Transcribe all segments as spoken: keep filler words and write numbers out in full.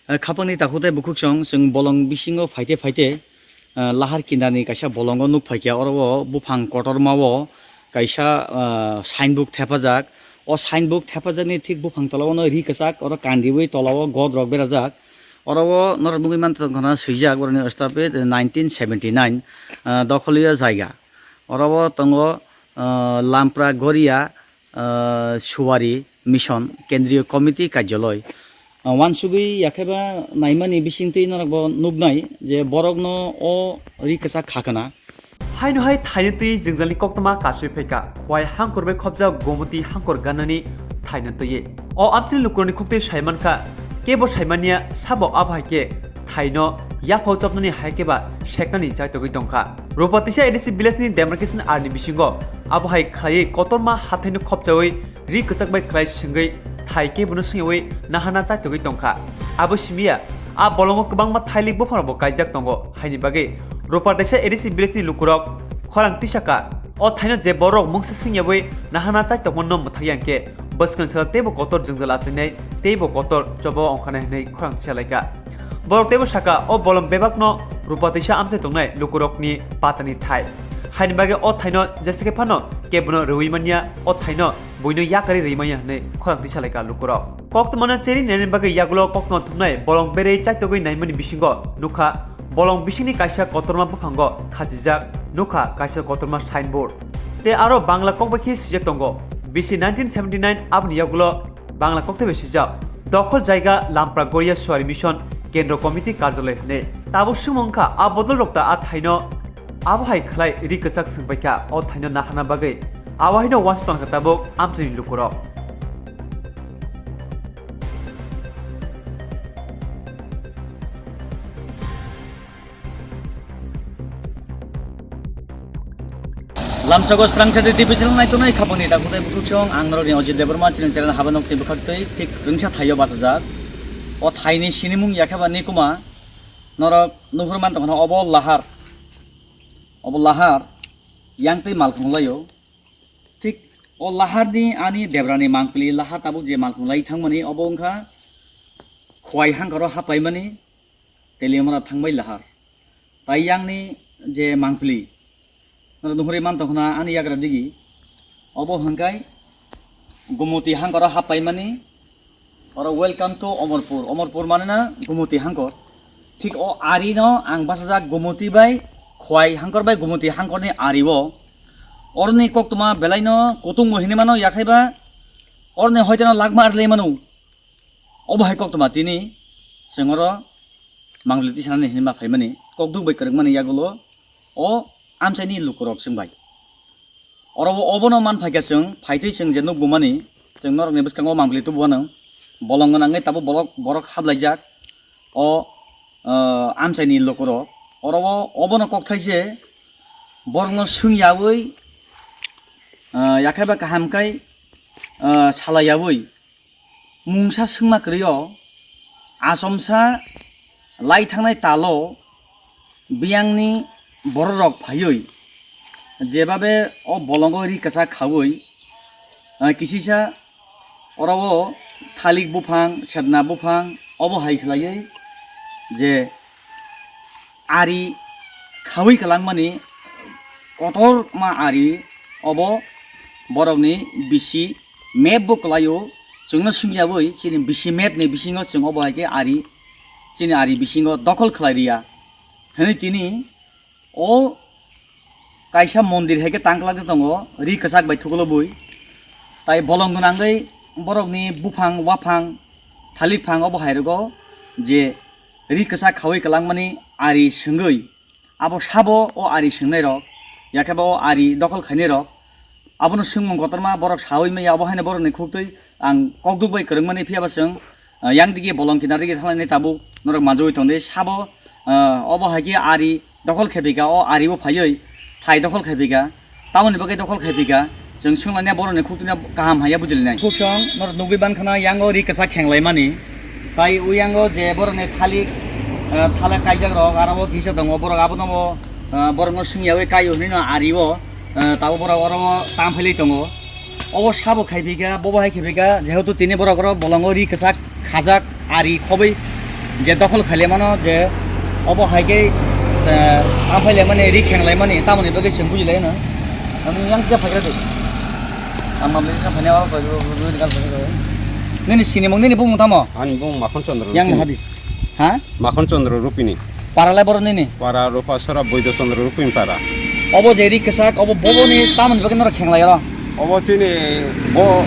Eh, khapangni takhuk tei bukhuksong, chwng bolong bisingo phaite phaite, eh, lahar kindarni kaisa bolongo nuk phaikha, oro o buphang kotorma o kaisa, eh, signboard thepajak. O signboard thepajakni thik buphang tola o no ri kwchak, oro kandiui tola o god rok berajak. Oro o norok nugui mantongkha na swijak, borokni stapit nineteen seventy nine, eh, dokholiya jaiga. Oro o tongo, eh, Lampra Goria, ah, Suwari Mission Kendriya Committee Karjaloi. Ah, uansugui yakheba naimani bisingtwi norokbo nuknai je borokno o ri kwchak kha kana. Haino hai thaini twi jwngjalni koktwma kasui phaikha, Khwai hangkor bai khopjak Gomoti hangkor ganani thaino twi. O amchini lukurokni khuktwi saimankha, kebo saimanya sabo abo hai khe thaino yaphao chopnani hai khe ba seknani chaitogwi tongkha. Rupatisa A D C village ni demarcation R ni bisingo abo hai khlaiwi kotorma hathaino khopchawi ri kwchak bai khlai swngwi thai kebono swngyawi nahana chaitogwi tongkha. Abo simiya a bolongo kwbangma thailik buphangrokbo kaijak tongo, haini bagwi Rupatisa A D C village ni lukurok khorang tisaka o thaino je borok mungsa swngyawi nahana chaitokma no mwthai yang khe bwskang salo teibo kotor jwngjal achainai teibo kotor choba ongkhanai hwnwi khorang tisalaikha. Borok teibo saka, o bolong bebakno Rupatisa amchai tongnai lukurokni patani thai. Haini bagwi o thaino jesa khe phano kebono rwui manya, o thaino buino yakarwi rwi manya hwnwi khorang tisalaikha lukurok. Koktwmano cheri nainani bagwi yagulo koktwma thumnai bolong berwi chaitogwi naimani bisingo nukha bolong bisingni kaisa kotorma buphango khachijak nukha kaisa kotorma signboard. Tei aro Bangla kok bai khe swijak tongo, bisi nineteen seventy nine aboni yagulo Bangla kokthai bai swijak, dokhol jaiga Lampra Goria Suwari Mission Kendro Committee Karjaloi hwnwi. Tabuk swngmung wngkha a bodol rok ta a thaino abo hai khlai ri kwchak swngpaikha o thaino nahana bagwi. Abo haino uansa tongkha tabuk amchaini lukurok. Lamsogo Srangchati T V channel naitongnai khapangni takhuk tei bukhuksong, ang norokni Ajit Debbarma chini channel Habanokni bwkhaktwi thik rwngsa thaio bachajak. O thaini sinimung yakheba Nikuma, norok nuhur mantongkhana obo lahar, obo lahar yangtwi malkhung laio. Thik o laharni ani Debrani mangpili lahar tabuk je malkhung lai thangmani obo wngkha Khwai hangkaro hapaimani Teliamura thangbai lahar. Tai yangni je mangpili, norok nuhuri mantongkhana ani yagra digi, obo hwnkhai Gumoti hangkaro hapaimani, oro welcome to Omorpur. Omorpur mane na Gumoti hangkor. Thik o ari no ang bachajak Gumoti bai Khwai hangkor bai Gumoti hangkor ni ari o. Oroni koktwma belai no kutung bo hinwi mano yakhai ba, oroni hoite no lakma ari lai mano. Obo hai koktwma tini chwng oro mangli tisanani hinwi ma phaimani, kokduk bai kwrwngmani yagulo o amchaini lukurok chwng bai. Oro o obono man phaikha chwng, phaitwi chwng je nukbumani, chwng norokni bwskango mangli tubuanw, bolong gwnangwi tabuk bolok, borok hablaijak o, ah, amchaini lukurok. Oro o obono kokthai se borokno swngyawi, ah, yakhaiba kaham khai, ah, salayawi mungsa swngma kwrwi o, achomsa lai thangnai talo biyangni bororok phaiwi jebabe o bolongo ri kwchak khaui, ah, kisisa oro o thalik buphang, sedna buphang obo hai khlaiwi je ari khaui kwlangmani kotorma ari obo borokni bisi map bo kwlaio, chwngno swngyawi chini bisi map ni bisingo chwng obo hai khe ari, chini ari bisingo dokhol khlai riya hwnwi tini o kaisa mondir hai khe tang kwlak tongo, ri kwchak bai thukulo bui. Tai bolong gwnangwi borokni buphang, waphang, thalik phang obo hai rogo je ri kwchak khaui kwlangmani ari swngwi, abo sabo o ari swngnai rok, yakheba o ari dokhol khainai rok, abono swngmung kotorma borok saui maya, abo haino borokni khuktwi ang kokduk bai kwrwngmani, phiyaba chwng, ah, yang digi bolong kinar digi thanglainai tabuk norok manjagwi tongdi, sabo, ah, obo hai khe ari dokhol khaiphaikha, o ari o phaiwi thai dokhol khaiphaikha. Tamoni bagwi dokhol khaiphaikha, chwng swnglaina borokni khuktwino kaham haiya bujilainai. Khuksong norok nugwi mankhana yango ri kwchak khenglaimani. Tai uyango je borokni thalik, ah, thalak kaijak rok aro o kisa tongo, borok abono bo, ah, borokno swngyawi kaio hinwi no ari o, ah, tabuk borok oro o tam phailai tongo. Obo sabo khaiphaikha, bobo hai khaiphaikha, jehetu tini borok oro bolongo ri kwchak khajak ari khobwi Je dokhol khaile mano je obo hai khe, eh, aphai le mani ri kheng lai mani tamoni bagwi chwng buji lai no. Ang yang khe phai khe de. Ang mamle khe phai ne oro phai khe. Nini sini mung nini bumung tamo? Ani bumung Makhon Chandra Yang Rupini. Hadi. Ha? Makhon Chandra Rupini. Para lai boro nini? Para Rupa Sora Boido Chandra Rupini para. Obo je ri kwchak, obo boboni tamoni bagwi norok kheng lai oro? Obo chini bo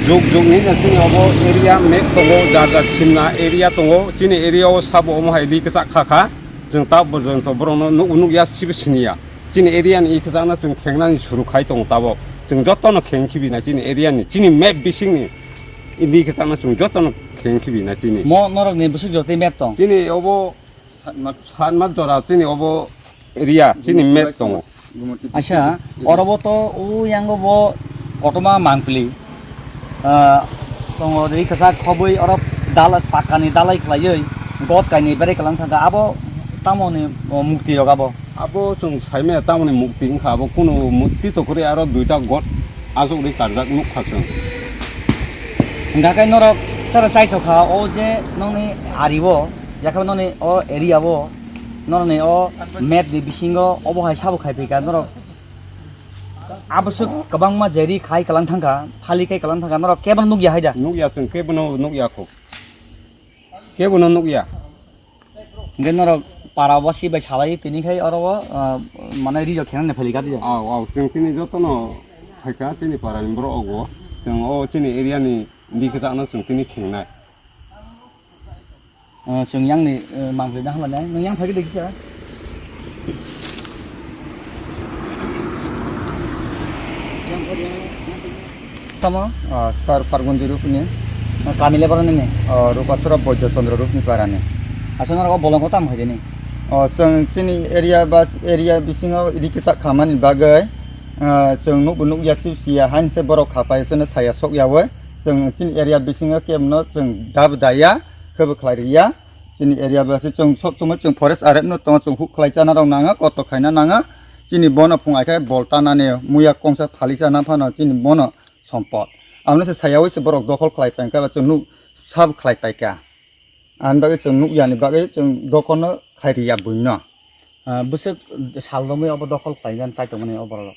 jug jug ni no chini obo area map tongo, jar jar simna area tongo. Chini area o sabo omo hai ri kwchak kha kha. Chwng ta borjonto borokno nuk nuk ya sibo sini ya. Chini area ni kwchakno chwng khengnani suru khai tongo tabok. Chwng jotono kheng khibi na chini area ni, chini map bisingni ri kwchakno chwng jotono kheng khibi na chini. Mo norokni bwswk jotwi map tong? Chini obo Satma jora chini obo area chini map tongo. Acha, oro bo to o yango bo kotorma mangpili, ah, tongo, ri kwchak khobwi oro dalai, pakkani dalai khlaiwi got kainwi berai kwlang thangkha. Abo tamoni, o, mukti rok abo? Abo chwng saimaya tamoni mukti wngkha, abo kunu mukti to kwrwi, aro duita got aswk ri karjak nukha chwng. Hwnkha khe norok chara chaithokha o je nokni ari o, yakhe nokni o area o, norokni o map ni bisingo obo hai sabo khai phaikha norok. Aboswk kwbangma je ri khai kwlang thangkha, thali khai kwlang thangkha, norok kebono nukya hai da? Nukya, chwng kebono nukya kho. Kebono nukya. Hwnkhe norok para o si bai salai tini khai oro o, ah, mane ri rok khenani phailika di. Au, au, chwng tini jotono phaikha chini para ni borok ogo. Chwng o chini area ni ri kwchakno chwng tini khengnai. Ah, chwng yang ni, eh, mangpili na hala nai. Nwng yang phaikhe de kisa. Tamo? Ah, sir Fargunji Rupini. Ah, kami le borok nini? Ah, Rupasora Boijo Chandra Rupni parani. Aswk norok o bolong kota tamo hai dini? Ah, chwng chini area bas, area bisingo ri kwchak khamani bagwi, ah, chwng nukbo nukya sip siya hain se borok khapai chwngno saya sok yawi. Chwng chini area bisingo kebono chwng dab daya khebo khlai riya. Chini area bas chwng sok chwngno chwng forest arep no tongo, chwng huk khlai chana rok nanga, koto khaina nanga. Chini bono phung aikhe bol tanani muya kongsa thali chana phano chini bono sompot. Amno se sayawi se borok dokhol khlai paikha ba chwng nuk sab khlai paikha. Ani bagwi chwng nuk yani bagwi chwng dokholno khai riya buino. Ah, bwswk sal romwi obo dokhol khlai jan chai tongmani o borok rok?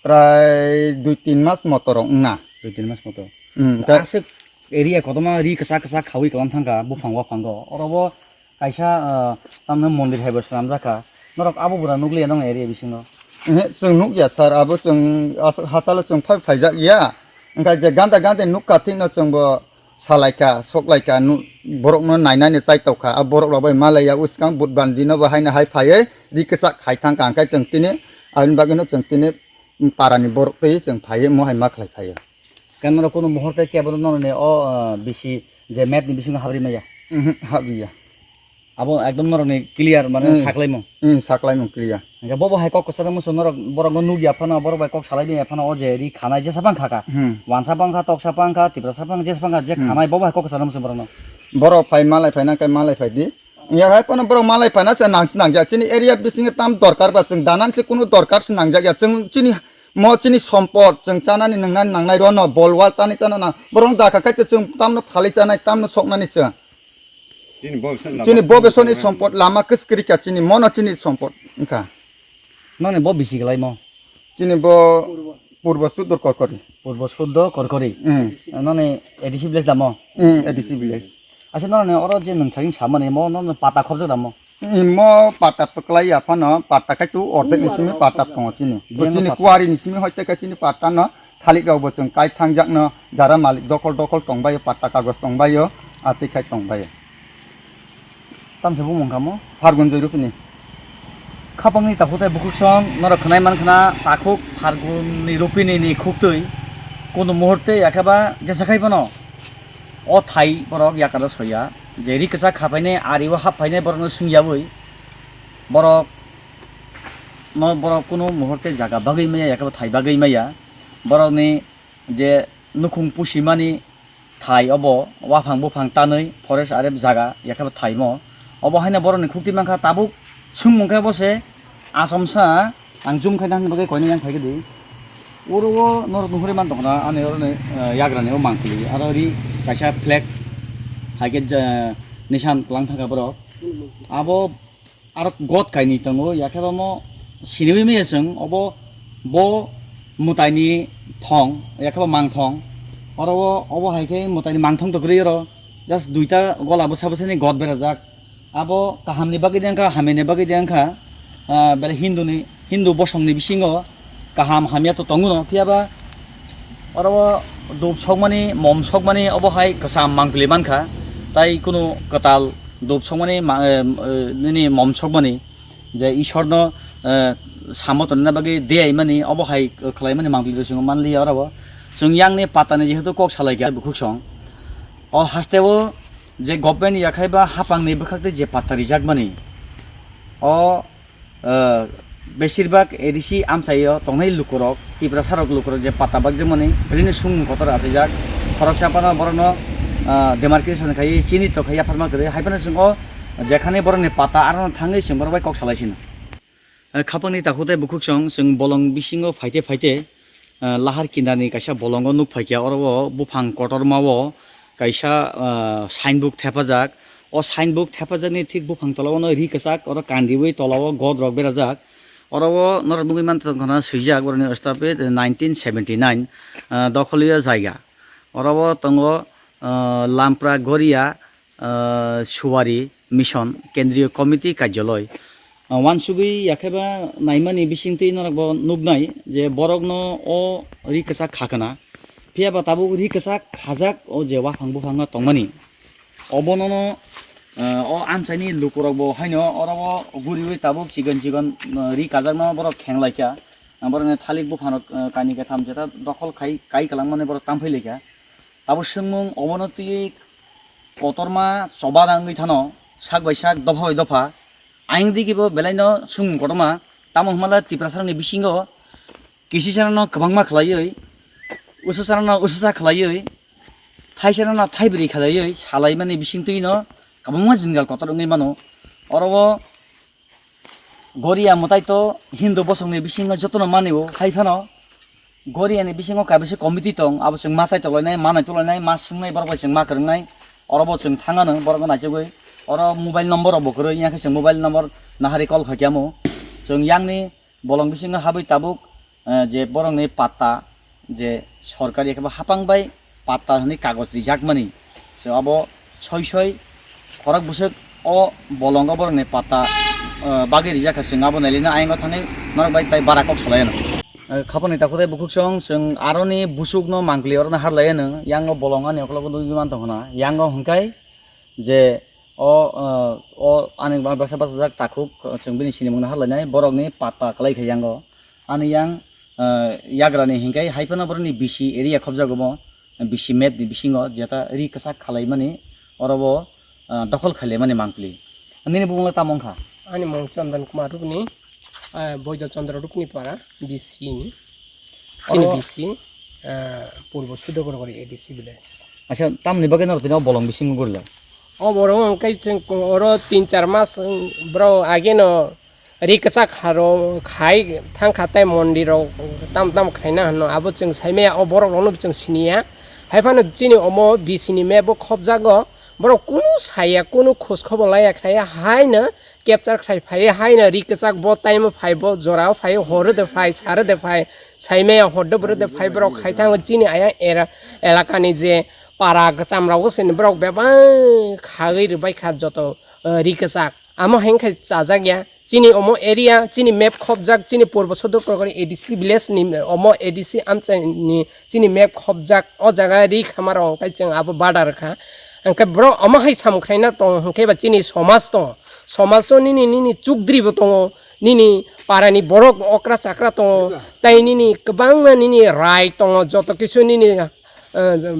Prai dui tin mas moto rok wngna. Dui tin mas moto. Hmm, ta- Aswk area kotorma ri kwchak kwchak khawi kwlam thangkha buphang waphango. Oro bo kaisa, ah, tamno mondir hai bo swnamjakha. Norok abo bura nukliya nong area bisingo? Ehe, chwng nukya sir, abo chwng aswk hachalo chwng phai phaijak ya. Wngkha je ganda ganda nukha thikno chwngbo salaikha, soklaikha, nu-, borokno nainani chaitokha. A borok rok bai malaiya, uskang budbani dino bo haino hai phaiwi ri kwchak khai thangkha, hwnkhe chwng tini aboni bagwino chwng tini parani borok twi chwng phaiwi omo hai ma khlai phaio. Khe norok kunu muhurte kebo norokni o, ah, bisi je map ni bisingo habri maya? Mhm, habriya. Abo ekdom norokni clear, mane, hmm, saklaimung. Hmm, saklaimung clear. Hingke bobo hai kok kwcharo muchung norok borokno nukya phano, borok bai kok salai ya phano, o je ri khanai jesa phang kha kha. Hmm. Wansa phang kha, toksa phang kha, tiprasa phang kha, jesa phang kha, je, hmm, khanai bobo hai kok kwcharo muchung borokno. Borok phai malai phai nang khe malai phai di. Ya hai phano borok malai phai na se nang, nangjak. Chini area bisingo tam dorkar ba chwng danan se kunu dorkar se nangjak ya. Chwng chini Mo chini sompot, chwng chanani nwngnani nangnai rw no, bol wal chanai chana nang. Borok no dakha khai chwng tamno phalwi chanai, tamno soknani chwng. Chini bo bwswk lama chini bo bwswkni sompot lama kwskwrwi kha chini, mono chini sompot wngkha. Noni bo bisi kwlai mo? Chini bo Purbo Sudur Korkori. Purbo Sudur Korkori. Mm. Noni A D C village da mo? Mm, A D C village. Acha norokni oro je nwng thaging samani mo, no, no pata khorjak da mo? Imo pata to kwlai ya phano, pata khai tu ordek ni simi pata tongo chini. Bo chini kuari ni simi hoi teka chini pata no thalik rok bo chwng kai thangjak no, jara malik dokol dokol tong bai o, pata kagoj tong bai o, atwi khai tong bai o. Tamo se bumung kamo? Fargun Joy Rupini. Khapangni takhuk tei bukhuksong norok khwnai mankha na, takhuk Fargunni Rupini ni khuktwi kunu muhurte yakheba jesa khai phano o thai borok yakar soya je ri kwchak khapainai ari o hap phainai borokno swngyawi borok no borok kunu muhurte jaga bagwi maya yakheba thai bagwi maya borokni je nukhung pusimani thai obo, waphang buphang tanwi forest arep jaga, yakhebo thaimo. Obo haino borokni khukti mankha, tabuk swngmung khe bo se achomsa, ang zoom khaina hwnwi bagwi koinwi yang phaikhe di. Oro o norok nuhuri man tongkha na, ani oroni, eh, yagrani o mangpili, aro ri kaisa flag, hai khe ja-, nisan tlang thangkha borok. Abo aro god kainwi tongo, yakhe omo siniwi maya chwng obo bo mwtaini thong, yakhe bo mangthong. Oro o, obo hai khe mwtaini mangthong to kwrwi oro just duita gola bwsa bwsani god berajak. Abo kahamni bagwi de wngkha, hamyani bagwi de wngkha, ah, belai Hinduni, Hindu bosongni bisingo kaham hamya to tongo no, phiya ba oro o dhup sokmani, mom sokmani obo hai kwcham mangpili mankha, tai kunu kwtal dhup sokmani ma-, eh, eh, nini mom sokmani je Ishorno, eh, samo tonina bagwi de aimani obo hai khlaimani mangpili rw chwng manliya oro o. Chwng yangni patani jehetu kok salaikha bukhuk song. O hasteo je government yakhai ba hapangni bwkhak tei je patta rijakmani, o, eh, besir bak A D C amchaio tongnai lukurok, Tiprasa rok lukurok je patta bagjakmani, belini sumung kotor achaijak. Khoroksa phano borokno, eh, demarcation khai chini to khai yapharma kwrwi, hai phano chwng o jekhani borokni patta arono thangwi chwng borok bai kok salai sino. Eh, khapangni takhuk tei bukhuk song chwng bolong bisingo phaite phaite, eh, lahar kindarni kaisa bolongo nuk phaikha, oro o buphang kotorma o kaisa, eh, signboard thepajak. O signboard thepajakni thik buphang tola o no ri kwchak, oro kandiwi tola o god rok berajak. Oro o norok nugwi mantongkha na swijak, boroni stapit nineteen seventy nine, eh, dokholiya jaiga. Oro o tongo, eh, Lampra Goria, ah, Suwari Mission Kendriya Committee Karjaloi. Ah, wansugwi yakheba naimani bisingtwi norokbo nuknai je borokno o ri kwchak khakana. Phiya ba tabuk ri kwchak khajak o je waphang buphangno tongmani. Obonono, ah, o amchaini lukurokbo haino oro o guriwi tabuk chikon chikon, ah, ri kajakno borok khenglaikha. Ah, borokni thalik buphano, ah, kainwi kaitham jeta dokhol khai kai kwlangmani borok tamphailaikha. Abo swngmung obono twiwi kotorma choba da wngwi thano, sak bai sak, dopha bai dopha. Ayang digi bo belaino swngmung kotorma, tamo hwnmale Tiprasarokni bisingo kisisarano kwbangma khlaiwi, usasarano usasa khlaiwi, thaisarano thaibrwi khlaiwi salaimani bisingtwino kwbangma jwngjal kotor wngwi mano. Oro o Goria mwtai to Hindu bosongni bisingo jotono manio, hai phano Goriani bisingo kaisa committee tong, abo chwng ma chai tonglainai, ma nai tonglainai, ma swngnai, borok bai chwng ma kwrwngnai, oro bo chwng thangano borokno naichogwi, oro mobile number rok bo kwrwi, yang khe chwng mobile number nahari call khaikhe amo, chwng yangni bolong bisingo habwi tabuk, eh, je borokni patta, je sorkari khe bo hapang bai patta hwnwi kagoj rijakmani. So abo soi soi khorok bwswk o bolongo borokni patta, eh, bagwi rijak kha, chwng abo nailino ayang thangwi norok bai tai bara kok salai ano. Eh, khapangni takhuk tei bukhuk song chwng aroni busukno mangpili oroni harlai ano, yango bolong ani okologo nugwi mantong khna, yango hwnkhai je o, eh, o ani basa basa jak takhuk, chwng bini sinimungno harlainai, borokni patta kwlai kha yango. Ani yang, eh, yagrani hinkhai hai phano borokni bisi area khobjago bo, bisi map ni bisingo jeta ri kwchak khalaimani oro bo, eh, dokhol khailaimani mangpili. Nini bumung le tamo wngkha? Ani mung Chandan Kumar Rukni, eh, Boido Chandra Rukni para, B C ni. Chini Oro B C, eh, Purbo Sudogorgori A D C village. Acha, tamni bagwi norok tini o bolong bisingo gorilai? O borok wngkha chwng oro tin char mas, wng, borok ageno ri kwchak haro khai thangkha tei mondirok tam tam khaina hwno abo chwng saimaya o borok rokno chwng siniya. Haiphano chini omo B C ni map bo khobjago, borok kunu saya kunu khos khobor laiya khlaiya haino capture khlai phaiya haino ri kwchak bo time o phai bo jora o phai horo de phai saro de phai saimaya hor de boro de phai borok khai thango chini aya era elakani je para kwcham rok se borok bebak khagwi rwbai kha joto, eh, ri kwchak. Amo hai wngkha chajakya. Chini omo area, chini map khobjak, chini Purbo Sodor Kokori A D C village ni omo A D C amchaini chini map khobjak. O jaga ri khamarok hwnkhe chwng abo border kha. Hwnkhe borok omo hai samung khaina tong hwnkhe ba chini somaj tongo. Somaj o nini, nini chukdri bo tongo, nini parani borok okra chakra tongo, tei nini kwbangma nini rai tongo, joto kisu nini eh,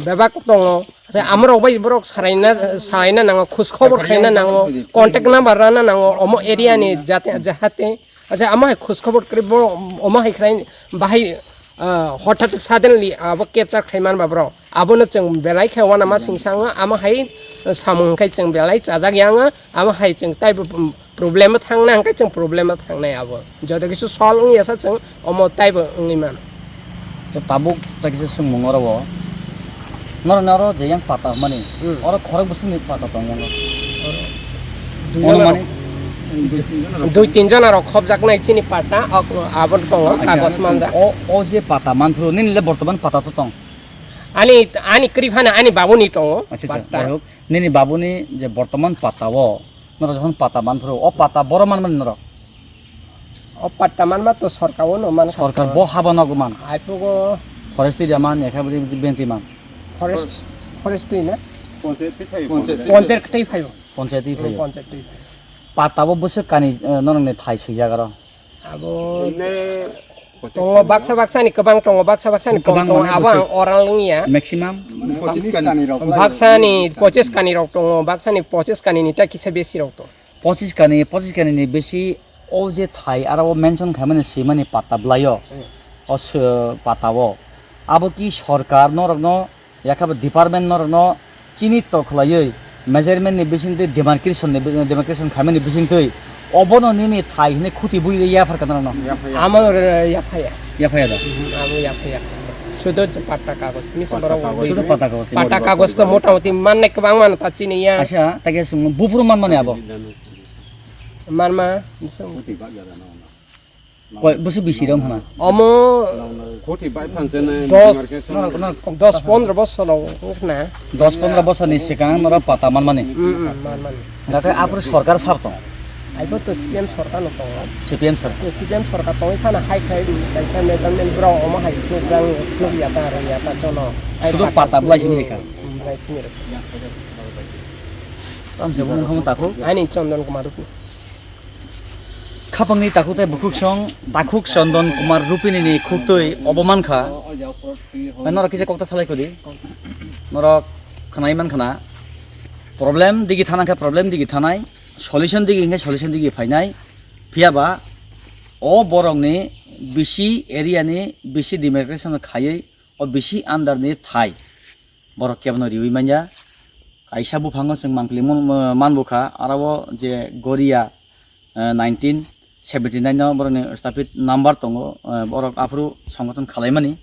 bebak tongo. Tei amorok bai borok saraina, saraina nango, khos khobor khaina nango, contact number rana nango, omo area ni jate, jahate, acha, amo hai khos khobor kwrwi bo, omo hai khwrai bahai, ah, hothat suddenly abo capture khai man ba borok. Abono chwng belai khe uanama singsa wngo, amo hai samung khai chwng belai chajak ya wngo, amo hai chwng taibo, problem o thangna hwnkhe chwng problem o thangnai abo. Joto kisu sol wngya sa chwng omo taibo wngwi mano. So tabuk ta kisa swngmung oro o. Norok ni oro je yang pata hwnmani. Hmm. Oro khorok bwswk ni pata tong yang. Dui jona rok. Dui tin jona rok khobjaknai chini patta, ok, abo tongo, acha, kagos manjak. O, o je patta manphuru, nini le bortoman patta to tong? Ani, ani kwrwi phano ani babuni tongo, acha, acha, patta. Jai hok, nini babuni je bortoman patta o, norok jokhon patta manphuru, o patta boro manmani norok? O patta manma to sorkar o no man kha. Sorkar bo haba nogo man. Aipugo. Forest area man, ekha bri bentri man. Forest, forest area na? Panchayat twi phaio. Panchayat twi phaio. Panchayat twi phaio. Panchayat twi phaio. Patta bo bwswk kani, eh, norokni thai swijak aro? Abo tongo, baksa baksa ni kwbang tongo, baksa baksa ni kwbang tongo, abo ang oral wngya. Maximum? Baksa ni pochis kani rok tongo, baksa ni pochis kani ni ta kisa besi rok tongo. Pochis kani, pochis kani ni besi o je thai aro o mention khaimani swimani patta bwlaio. Hmm. O sw-, patta o. Abo ki sorkar norokno, yakha bo department norokno chinito khwlaiwi measurement ni bisingtwi demarcation ni bi-, demarcation khaimani bisingtwi obono nini thai hwnwi khuti bui rwi yaphar kha norokno? Yaphaya. Amo re-, yaphaya. Yaphaya da? Mhm, amo yaphaya. Sudo patta kagos ni. Patta borok kagos. Sudo patta kagos ni. Patta kagos to motamoti manne kwbang mano ta chini ya. Acha, ta khe swng buphuru manmani abo? Manma, koi bwswk bisi rok hwnna? Omo dos, dos pondro bosor rok wngkha na. Dos pondro bosor ni swkang norok patta manmani. Mm, mm, manmani. Hwnkhe aphuru sorkar sabo tong? Aibo to C P M sorkar no tongo. C P M sorkar. C P M sorkar tongwi phano hai khai kaisa measurement borok omo hai phunuk rang phunuk ya ta rang ya ta chono. Sudo patta bwlai simi rikha. Mm, bwlai simi rikha. Tamo se bumung khamung takhuk. Ani Chondon Kumar Rupini. Khapangni takhuk tei bukhuk song, takhuk Chondon Kumar Rupini ni khuktwi obo mankha. Norok kisa kokta salai kodi. Norok khnai mankha na. Problem digi thanai khe problem digi thanai. Solution digi hingkhe solution digi phainai. Phiya ba o borok ni bisi area ni bisi demarcation khaiwi o bisi under ni thai borok kebono riwi manya. Kaisa buphango chwng mangpili mun-, manbukha, aro o je Goria, eh, nineteen seventy nine no borokni stapit number tongo, eh, borok aphuru songothon khalaimani.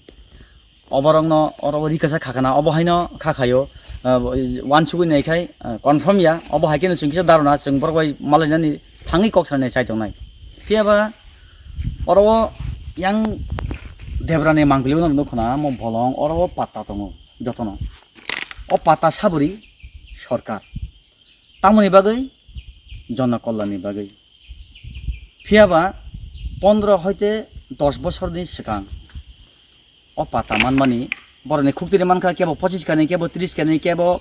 O borokno oro o rikasa khakana, obo haino khakhaio, eh, wansugwi naikhai, eh, confirm ya, obo hai kheno chwng kisa dharona, chwng borok bai malainani thangwi kok sanani chai tongnai. Phiya ba oro o yang Debrani mangpili no nukho na, mo bolong oro o patta tongo jotono. O patta saburi sorkar. Tamoni bagwi? Jona kollanni bagwi. Phiya ba pondro hoite dos bosorni swkang o patta manmani borokni khuktwini mankha kebo pochis kani, kebo tris kani, kebo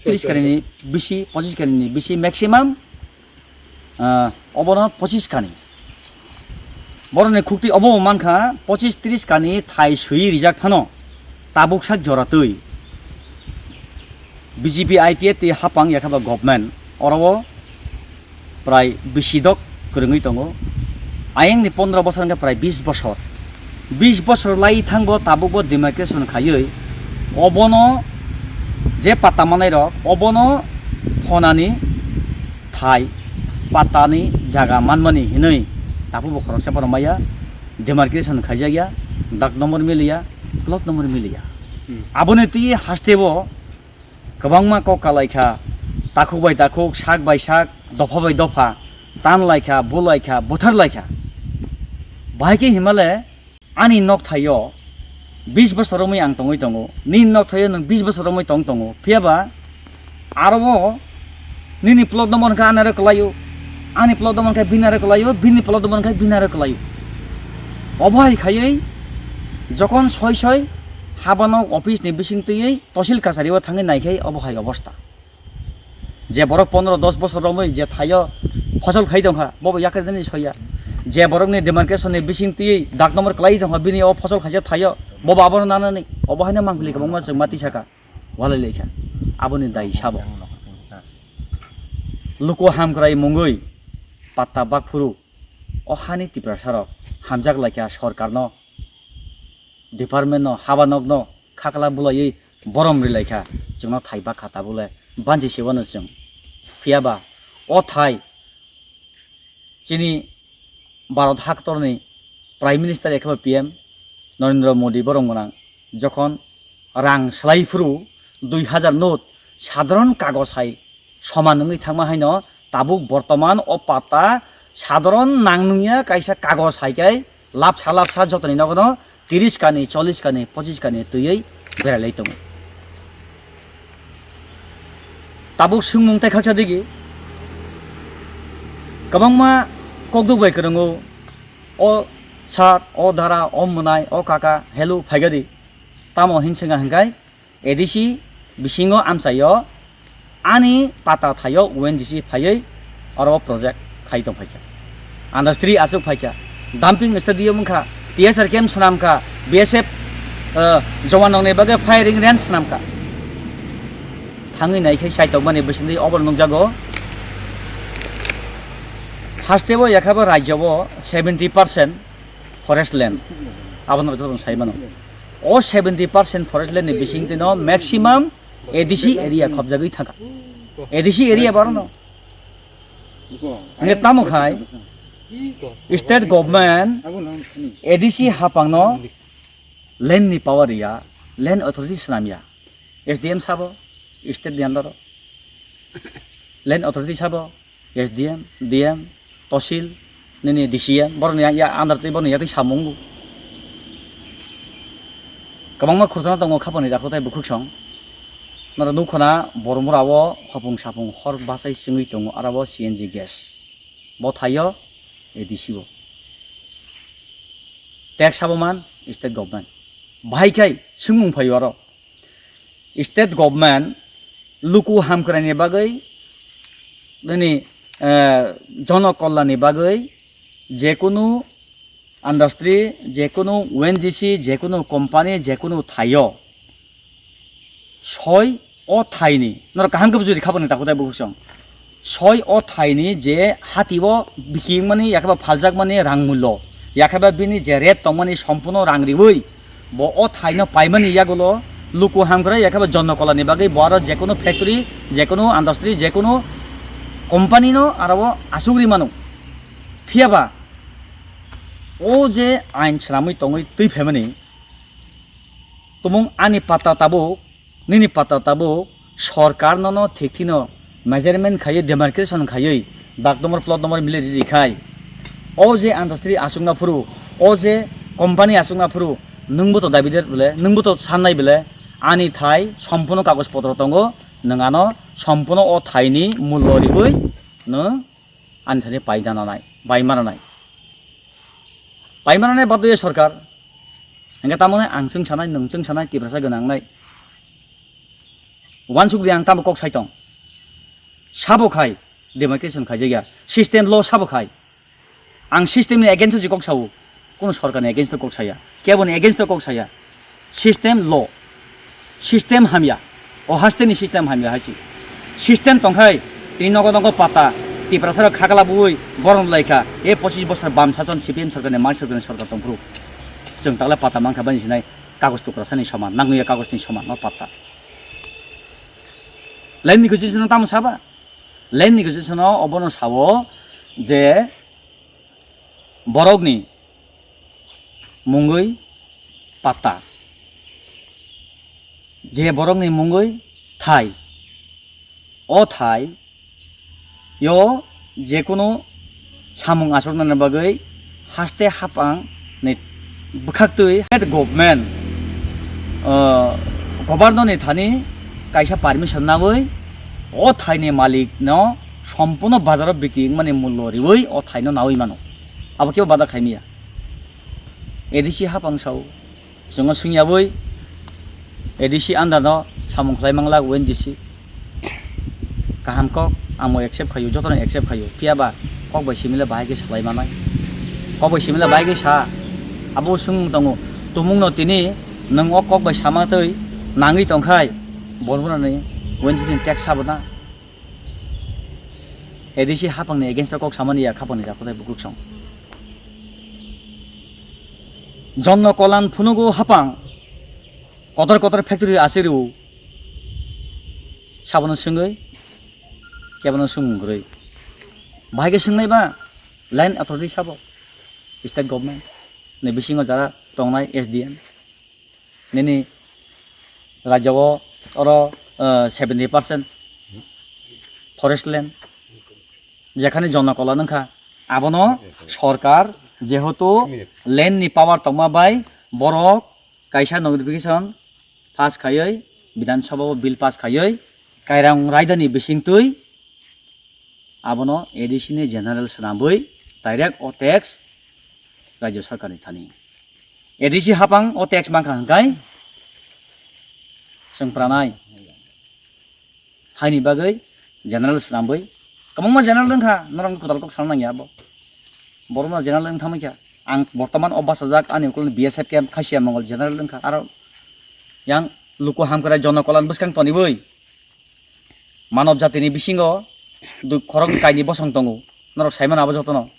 tris kani ni bisi, pochis kani ni bisi maximum, ah, obono pochis kani. Borokni khuktwi obo bo mankha pochis tris kani thai swi rijak phano tabuk sak jora twi B J P I P F twi hapang yakha ba government oro o prai bisi dok kwrwngwi tongo. Ayangni pondro bosor hwnkhe prai bis bosor. Bis bosor lai thangbo tabukbo demarcation khaiwi obono je patta manai rok obono phonani thai pattani jaga manmani hinwi tabukbo khoroksa borok maya demarcation khaijakya, dak number miliya, plot number miliya. Hmm. Aboni twi hasteo kwbangma kok kalaikha, takhuk bai takhuk, sak bai sak, dopha bai dopha, tan laikha, bu laikha, buthar laikha. Bahai khe himale ani nok thaio bis bosor romwi ang tongwi tongo, nini nok thaio nwng bis bosor romwi tong tongo, phiya ba aro o nini plot no mankha ani aro kwlaio, ani plot no mankha bini aro kwlaio, bini plot no mankha bini aro kwlaio. Obo hai khaiwi jokhon soi soi habano office ni bising twiwi Tosil kachario thangwi naikhai obo hai obostha. Je borok pondro dos bosor romwi je thaio phosol khai tongkha, bobo yakarjani soya. Je borokni demarcation ni bising twiwi dak number kwlai tongkha, bini o phosol khaisa thaio, bobo abono nanani, obo haino mangpili kwbangma chwngma tisaka, walai laikha. Aboni dai sabo. Luku hamkrai mungwi patta bakphuru. O hani Tiprasarok hamjak laikha sorkarno, departmentno, habanokno khakla bulaiwi borom ri laikha, chwngno thai bakha tabukle banchi se wano chwng. Phiya ba o thai chini Bharat haktorni Prime Minister ekhe ba P M Narendra Modi borom gwnang jokhon rang swlai phuru dui hazar note sadharon kagoj hai Soman wngwi thangma haino tabuk bortoman o patta sadharon nang nungya kaisa kagoj hai khe lapsa lapsa jotoni nogono tiris kani, chollish kani, pochish kani twiwi berai lai tongo. Tabuk swngmung tei khaksa digi kwbangma kokduk bai kwrwngo, o sir, o dara, o mwnai, o kaka, hello, phaigadi. Tamo hinswnga hwnkhe A D C bisingo amchaio ani pata thaio O N G C phaiwi oro project khai tong phaikha. Industry aswk phaikha. Dumping stadium wngkha, T S R camp swnamkha, B S F, uh, jowan rokni bagwi firing range swnamkha. Thangwi naikhe chaitokmani bisingtwi obo nukjago. Hasteo yakhaba rajyo-o seventy percent forest land. Abono joto sai mano. O seventy percent forest land ni bisingtwino maximum A D C area khobjagwi thangkha. A D C area barono. Hingke tamo khai state government A D C hapangno land ni power ya, land authority swnam ya. S D M sabo state ni under o. Land authority sabo S D M, D M, tosil, nini D C M, borokni ya under tei borokni yakni samung bo. Kwbangma khoroksa tongo khapangni dakho tei bwkhwk song. Norok nukho na Bormura o hopung sapung hor bachai chwngwi tongo, aro bo C N G gas. Bo thaio A D C o. Tax sabo man state government. Bahai khai swngmung phaio aro. State government luku hamkraini bagwi, nini, eh, jono kollani bagwi jekunu industry, jekunu O N G C, jekunu company, jekunu thaio soi o thaini, norok kaham khe bujui rikha boni takhuk tei bukhuk song. Soi o thaini je hati o bikingmani, yakheba phaljakmani rang mullo, yakheba bini je rate tongmani sompuno rang riwi, bo o thaino paimani yagulo luku hamkrai, yakheba jonno kolani bagwi bo aro jekunu factory, jekunu industry, jekunu company no aro o asuk ri mano. Phiyaba o je ain swnamwi tongwi twi phaimani, tumung ani pata tabuk, nini pata tabuk, sorkar nono thik thino measurement khaiwi, demarcation khaiwi, dak number, plot number mili riri khai. O je industry aswkna phuru, o je company aswkna phuru, nwngbo to dabider bole, nwngbo to sannai bole, ani thai sompuno kagoj potro tongo, nwng ano sompuno o thaini mullo riwi nwng ani thani paina nanai, bai mananai. Pai mananai badoye sorkar. Hingke tamoni ang chwng sanai, nwng chwng sanai, Tiprasa gwnang nai. Wansuk di ang tamo kok sai tong. Sabo khai, demarcation khai jagya. System law sabo khai. Ang system ni against o je kok sao. Kono sorkar ni against o kok saya. Kebo ni against o kok saya. System law. System hamya. O haste ni system hamya hai si. System tongkhai, tini nogo nogo pata, Tiprasa rok khakla bui, borom lai kha. E pochis bosor bam sason C P M sorkar ni, mai sorkar ni sorkar tongphuru. Chwng takle pata mankha bani sinai. Kagoj tukra sani soman, nangya kagoj ni soman, no patta. Land negotiation no tamo saba? Land negotiation no obono sao je borok ni mungwi patta, je borok ni mungwi thai, o thai yo jekunu samung achuknani bagwi haste hapang ni bwkhaktwi state government, ah, governor ni thani kaisa permission nawi o thaini malik no sompuno bazaro bikri wngmani mullo riwi o thaino nawi mano. Abo kebo bada khaimiya. A D C hapang sao. Chwngno swngyawi A D C under no samung khlai manglak O N G C. Kaham kok, ang bo accept khaio, jotono accept khaio. Phiya ba kok bai simile bahai khe salai manai. Kok bai simile bahai khe sa. Abo swngmung tongo. Tumungno tini nwng o kok bai sama twi nangwi tongkhai, bormorani O N G C ni tax sabo na? A D C hapangni against o kok samani ya khapangni dakhotai bukruk song. Jonno kolan phunugo hapang kotor kotor factory achiru sabono swngwi kebono swngmung kwrwi. Bahai khe swngnai ba line authority sabo, state government ni bisingo jara tongnai S D M nini rajyo o oro, eh, seventy percent Forest land, jekhani jonokolan wngkha, abono sorkar jehetu land ni power tongma bai borok kaisa notification pass khaiwi, Bidhan Sabha o bill pass khaiwi, Kairang raida ni bisingtwi abono A D C ni general swnamwi direct o tax Rajya Sarkar ni thani. A D C hapang o tax mankha hwnkhe chwng pranai. Haini bagwi general swnamwi kwbangma general wngkha, norok kwtal kok sana nangya abo. Borokno general wng thangwi kha. Ang bortoman o bachajak ani ukulni B S F camp Khasiya Mongol general wngkha. Aro yang luku hamkrai jonokolan bwskang toniwi manob jatini bisingo dui khoroknwi kainwi bosong tongo. Norok saimano abo jotono.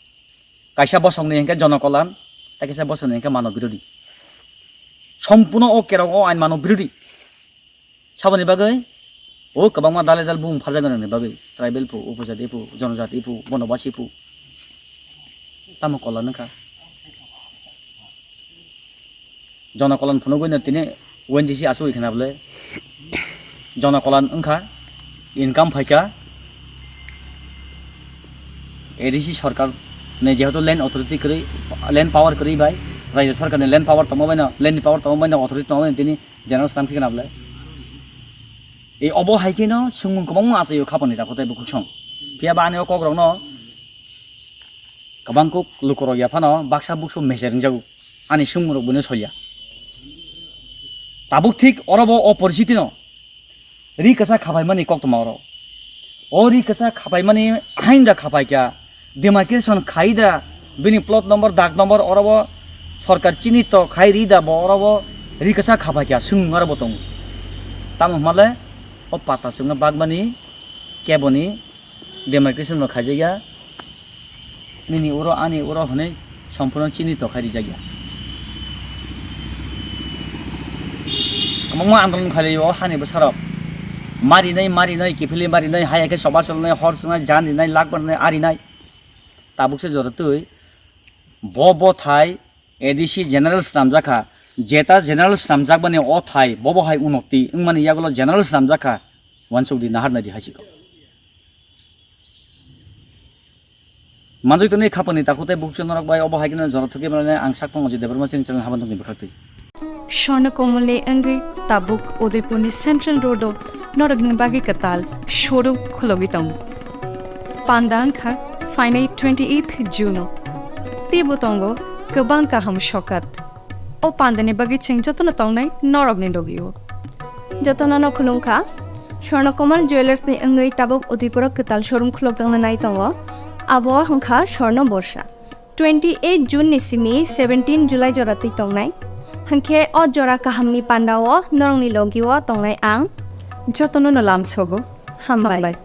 Kaisa bosongni hwnkhe jonokolan, tei kaisa bosongni hwnkhe manob birodhi. Sompurno o kerong o ain manob birodhi. Saboni bagwi o kwbangma dale dal bumung pharjaknani bagwi tribal phu, upojati phu, jonojati phu, bonobasi phu. Tamo kolan wngkha. Jonokolan phunugwino tini O N G C asugwi khna bwle. Jonokolan wngkha, income phaikha. A D C sorkar ni jehetu land authority kwrwi, land power kwrwi bai, Rajya Sarkar ni land power tongma bai no, land ni power tongma bai no authority tongma bai no tini general swnam khe khna bwle. E obo hai khe no swngmung kwbangma achaio khapani takhuk tei bukhuk song. Phiya ba ani o kok rok no kwbang kuk luku rok ya phano baksa buksu meser wng jago. Ani swngmung rok buino solia. Tabuk thik oro bo o poricity no ri kwchak khapaimani koktwma oro. O ri kwchak khapaimani hain da khapaikha, demarcation khai da, bini plot number, dag number oro bo sorkar chini to khai ri da bo oro bo ri kwchak khapaikha, swngmung aro bo tongo. Tamo hwnmale o pata chwngno bagmani keboni demarcation bo khaijakya, nini uro ani uro hwnwi sompurno chini to khai rijakya. Kwbangma andolon khailai o hani bwsarok. Marinai, marinai, kiphilwi marinai, hai khe soba cholnai, hor swngnai, jan rinai, lak barnai, arinai. Tabukse jora twi bo, bo thai A D C general swnamjakha, jeta general swnamjakmani o thai bobo hai unoti wngmani yagulo general swnamjakha, uansukdi, naharnaidi hai sikho. Manjui tonwi khapangni takhuk tei bukhuk norok bai obo hai kheno jora thukwi mane ang sak tongo je Debbarma chini channel habang tongni bwkhaktwi. Swarna Kamalni wngwi tabuk Udaipurni Central Road-o norokni bagwi kwtal showroom khulogwi tongo. Panda wngkha phainai twenty-eighth June-o. Teibo tongo kwbang kaham sokat. O pandani bagwi chwng jotono tongnai norokni logi-o. Jotono no khulumkha. Swarna Kamal Jewellers-ni wngwi tabuk Udaipuro kwtal showroom khulokjakna nai tongo. Abo wngkha Swarna Borsa. Twenty-eight June ni simi seventeen July jora twi tongnai. Hwnkhe o jora kahamni pandao norokni logi-o tongnai ang. Jotono no lamsogo. Hambai. Hambai.